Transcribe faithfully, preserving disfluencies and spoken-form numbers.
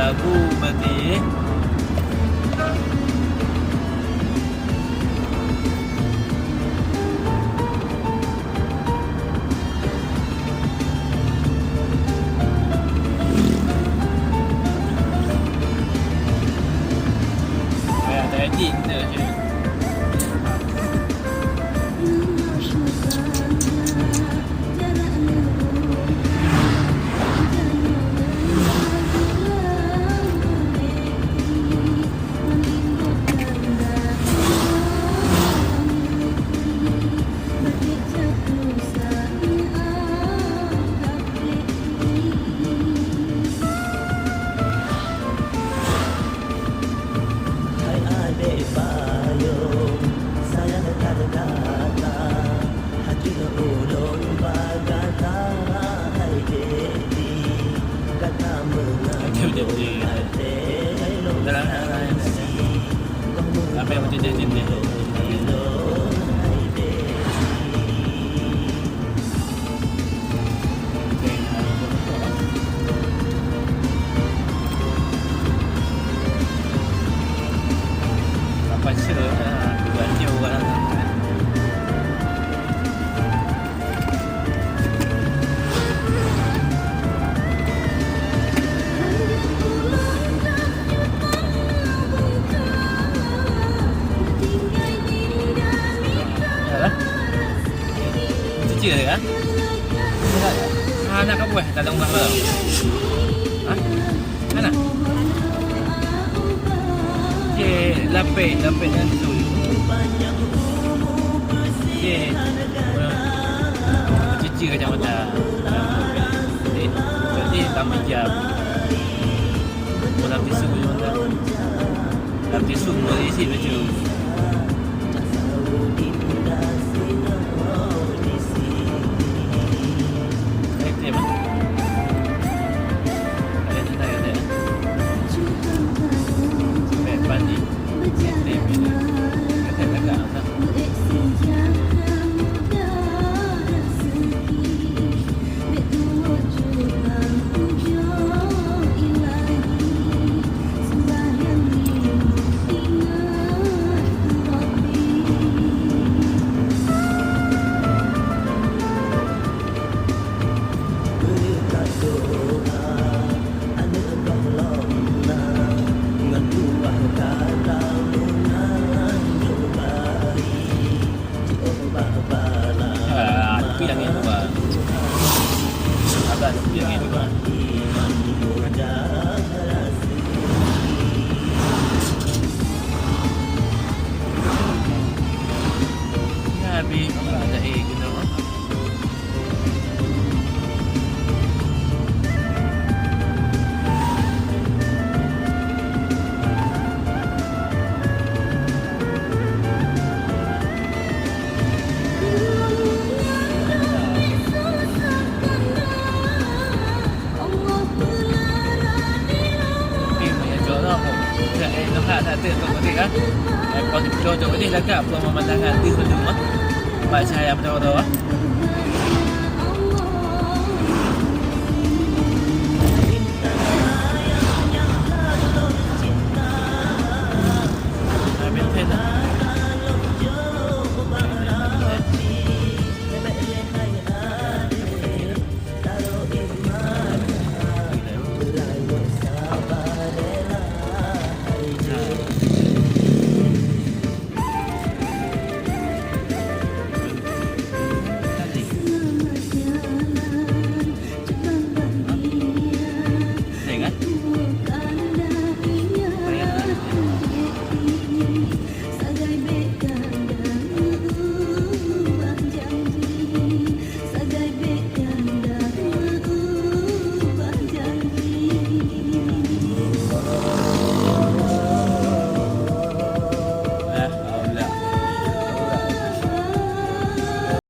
Lagu berarti. Payah taji kita je. Hai adek payong, sayang that gata, hati ulôn bak gata, hai Dedi, gata meungampôn até lôn. Sampai macam jenis-jenis. Sampai seuh, ah, dua jam orang. Yalah. Cuci lagi, ha? Ha, nak ke buah dalam rumah kau? Ha? Mana? Cek, lapek, lapek dan tisu. Cek. Cuci kacamata. Cek. Berarti tambah jam. Dalam tisu kacamata. Tapi semua isi baju. Ada tip, ah? Ada tip, ada tip. Sampai pagi. Ada tip, ada. Ada tip, ada tip. Ah, tapi yang itu, Bang. Agak tapi yang itu, Bang. Ya, habis. Ada, eh, kena. Okey, meunyoe jaweueb, eh, neuhak that teuk, Tok Padé, kan? Eh, pas jaweueb, Tok Padé, lagak peue pemandangan di Bandung, ah. Bak cahaya meudawa-dawa.